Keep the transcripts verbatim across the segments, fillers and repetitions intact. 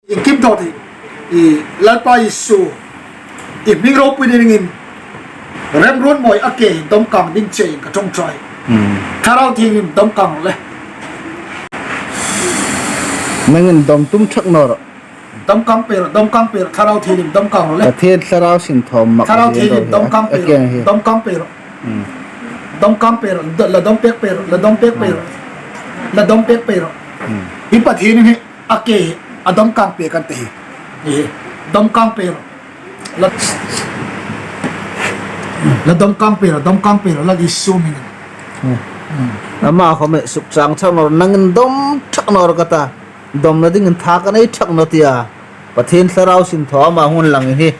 Iengkim thaw thei. I Lalpa Isu, i hming ropui ni dingin, remruot mawi a ke dawm kang ding chein ka ṭawngṭai. Hmm. Thlarau Thienghlim dawm kang rawh le. Nangin dawm tum ṭhak naw rawh. Dawm kang pei rawh, dawm kang pei rawh, Thlarau Thienghlim dawm kang rawh le. Pathien Thlarau sin thaw mak Thlarau Thienghlim dawm kang pei rawh, dawm kang pei rawh. Hmm. Dawm kang pei rawh, la dawm pek pei rawh, la dawm pek pei rawh. Hmm. La dawm pek pei rawh. Hmm. Hi Pathien hi a ke hi a dawm kang pek an ti hi. Hi dawm kang pei rawh. La, la dawm kang pei rawh, dawm kang pei rawh, Lal Isu hmingin. Hmm. Hmm. Ama khom suk chang chang naw, nangin dawm ṭhak naw rawh ka ta. Dawmna dingin tha ka nei ṭhak naw tia. Pathien Thlarau sin thaw ama hung lang hi.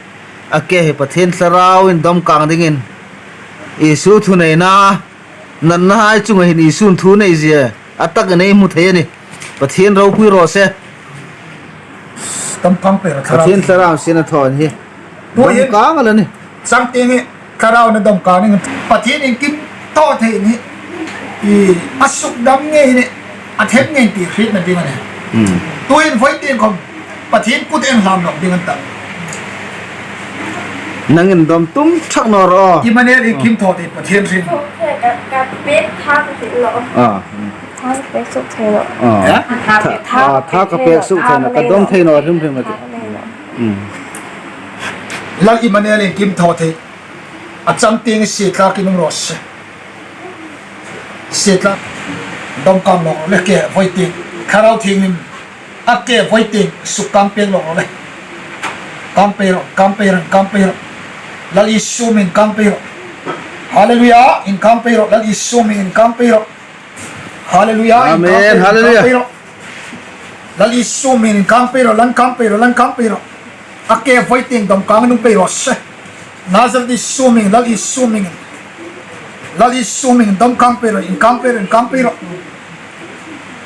A ke hi Pathien Thlarauin dawm kang dingin. Isu thuneina. Natnahai chunga hin Isu'n thu nei zie, a takin ei hmu thei a nih. Pathien ropui raw se. Dawm kang pei rawh, Thlarau Thienghlim. Pathien Thlarau sin a thaw hi. Tuhin dawm kang a la nih. Chang tieng hi Thlarauin a dawm kang ding. Pathien iengkim thaw thei ni. I a suk dam ngei ni. A thep ngei ti hrietna ding a nih. Hmm. Tuhin voi tieng khom Pathien kut en hlam nawk ding an ta. Nangin dawm tum ṭhak naw rawh. Immanuel iengkim thaw thei Pathien hrim. Ka, ka pek tha ka ti lo. Ah. Tha ka pek suk thei lo. Ah. Eh? Tha, tha, ah, tha ka pek suk thei lo. Ka dawm thei naw hrim hrim a ti. Tha ka nei lo. Hmm. Lal Immanuel iengkim thaw thei. A chang tieng sie tlak in um raw se. Sie tlak. Dawm kang naw le ke voi tieng. Thlarau Thienghlim. A ke voi tieng suk kang pek naw le. Kang pei rawh, kang pei rawh, kang pei rawh. Lal Isu hmingin kang pei rawh. Hallelujah, in kang pei rawh, Lal Isu hmingin kang pei rawh. Hallelujah, in kang pei rawh, in kang pei rawh. Amen, hallelujah. Lal Isu hmingin kang pei rawh, lan kang pei rawh, lan kang pei rawh. A ke voi tieng dawm kang in um pei raw se. Nazareth Isu hmingin, Lal Isu hmingin. Lal Isu hmingin dawm kang pei rawh, in kang pei rawh, in kang pei rawh.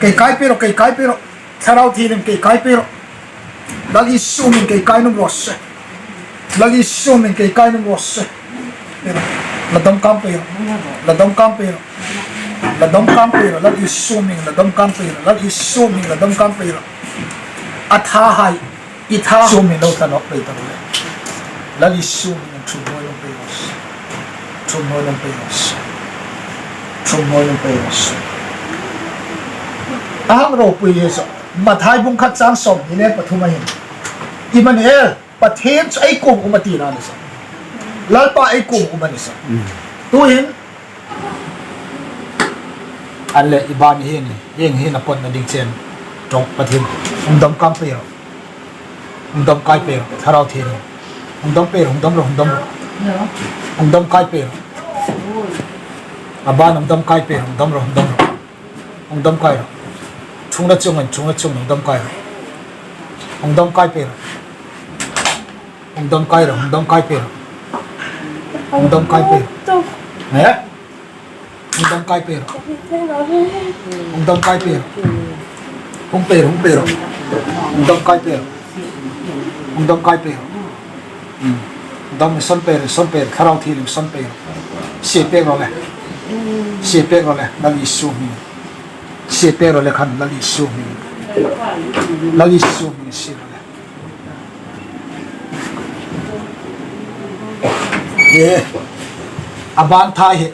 Kei kai pei rawh, kei kai pei rawh. Thlarau Thienghlim kei kai pei rawh. Lal Isu hmingin kei kai nuom raw se. Lal Isu hmingin kei kai nuom raw se. La dawm kang pei rawh. La dawm kang pei rawh. La dawm kang pei rawh. Lal Isu hmingin la dawm kang pei rawh. Lal Isu hmingin la dawm kang pei rawh. A thahai. I tha. Isu hmingin lo tla nawk pei ta rawh le. Lal Isu hmingin ṭhum hnuoi nuom pei raw se. Ṭhum hnuoi nuom pei raw se. Ṭhum hnuoi nuom pei raw se. A hang ropui hi chu. Mathai bung khat chang sawmhni le pathum a hin. Immanuel, Pathien chu ei kuomah um a tina ni chu. Lalpa ei kuomah um a ni chu. Mm. Tuhin, an le i ban hi ni, hieng hin a pawtna ding chen. Ṭawng Pathien. Hung dawm kang pei rawh. Hung dawm kai pei rawh, Thlarau Thienghlim. Hung dawm pei rawh, hung dawm rawh, hung dawm rawh. Hung dawm kai pei rawh. A ban hung dawm kai pei rawh, hung dawm rawh, hung dawm rawh. Hung dawm kai rawh. Ṭhungna chungah, ṭhungna chungah hung dawm kai rawh. Hung dawm kai pei rawh. Hung dawm kai rawh, hung dawm kai pei rawh. Hung dawm kai pei rawh. Eh? Hung dawm kai pei rawh. Hung dawm kai pei rawh. Hung pei rawh, hung pei rawh. Hung dawm kai pei rawh. Hung dawm kai pei rawh. Hmm. Dawm, son pei rawh, son pei rawh. Thlarau Thienghlim son pei rawh. Sie pek rawh le. Sie pek rawh le. Lal Isu hmingin. Sie pek rawh le khan Lal Isu hmingin. Lal Isu hmingin sie rawh le. E, a ban tha hi,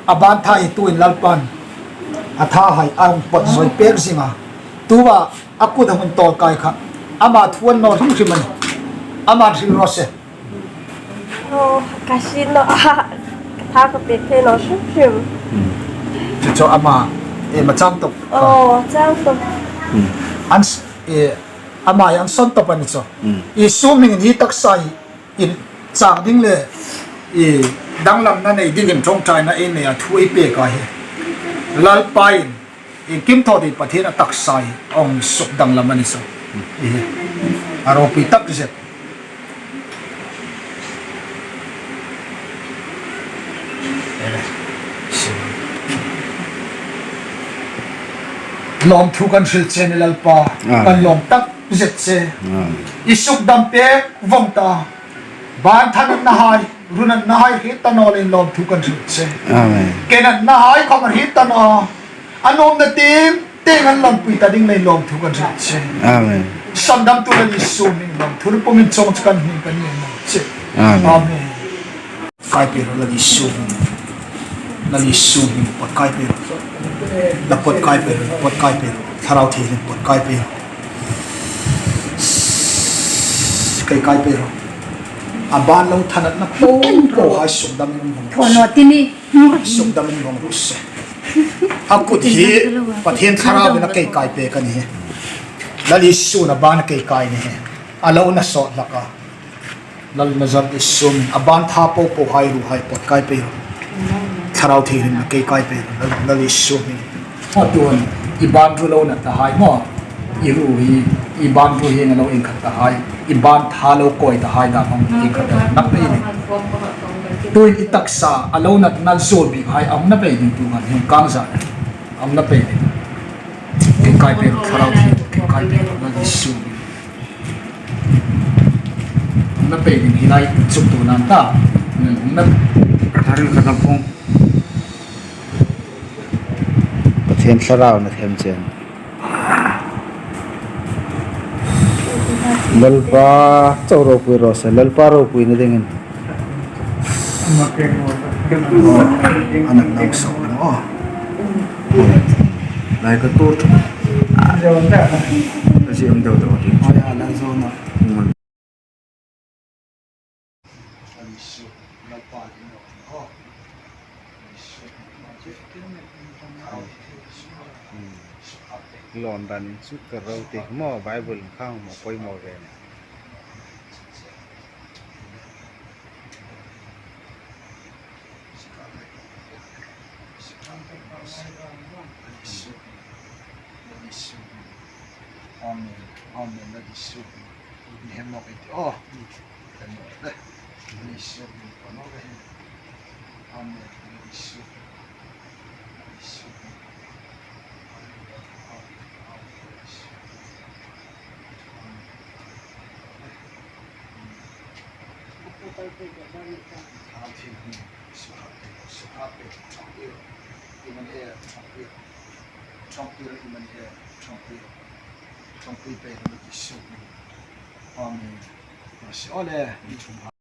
a ban tha hi tuin Lalpan a thahai a hung pawt zawi pek zing a. Tua a kut a hung tawl kai kha. Ama thu a ni naw hrim hrim a nih. Ama hril raw se. Aw, ka hriet naw a, ka tha ka pek thei naw hrim hrim. Hmm. Chu chu ama, e, ma chang tawp. Aw, chang tawp. Hmm. An s-, e, ama an son tawp a ni chu. Hmm. Isu hmingin hi taksa hi inchang ding le, i, danglamna nei dingin ṭawngṭaina ei nei a, thu ei pek a hi. Lalpain iengkim thaw thei Pathien a taksa hi a hung suk danglam a ni chu. I, a ropui tak zet. Lawmthu kan hril che ni Lalpa, ah, kan lawm tak zet che. Ah. I suk dam pek vawng ta. Ban thanatnahai, runatnahai hriet ta naw leiin lawmthu kan hril che. Amen. Ke natnahai khawm hriet ta naw. A nuomna tin, Te kan lampui ta ding nei lawmthu kan hril che. Amen. Sandamtu Lal Isu hming lawmthu ri pumin chawng chu kan hming kan nei lawm che. Amen. Amen. Kai pei ro Lal Isu hming. Lal Isu hming pot kai pei ro. La pot kai pei ro, pot kai pei ro. Thlarau Thienghlim pot kai pei ro. Kai kai pei ro. A ban lo thanatna po po hai sukdamin um hmang. Thaw naw ti ni. Sukdamin um hmang ro se. A kut hi Pathien Thlarauin a kai kai pek a nih. Lal Isun a ban a kai kai a nih. A lo na sawt hlak a. Lal Nazaret Isu hming, a ban tha po po hai ruhai pot kai pei ro. Thlarau Thienghlim a kai kai pei ro. Lal, Lal Isu hming. Aw tuhin, i ban ru lo na ta hai maw. I ru hi, i ban ru hi nga lo inkhat ta hai. I ban tha lo koi ta hai da hmang inkhat ta. Na pei ni. Tuhin i taksa, a lo natna zo bik hai, a hung na pei ding tu ngan, hung kang za. A hung na pei ding. Kai kai pei ro, Thlarau Thienghlim, kai kai pei ro, Lal Isu. Na pei ding hi lai chuk tu nan ta. Hmm, na. Ka tharin ka tam phong. Pathien Thlarau na them chen. Lalpa chau ropui ro se, Lalpa ropuina dingin. Ana nau sok lo. Lai ka tur. Ka si am deu deu. Ai, a lai zo na. London in chu ka ro te maw, Bible in khang maw, poimaw ve ni. Amen. Amen. Lal Isu. Ni hem nawk ei ti. Oh. Hem nawk le. Lal Isu. Ni pa nawk le. Amen. Lal Isu. Lal Isu. Amen. Sukha pei, sukha pei, ṭhangpui ro. Iemani e, ṭhangpui ro. Ṭhangpui ro, iemani e, ṭhangpui ro. Ṭhangpui pei ro, Lal Isu. Amen. Mercy. Ole, mi thum ha.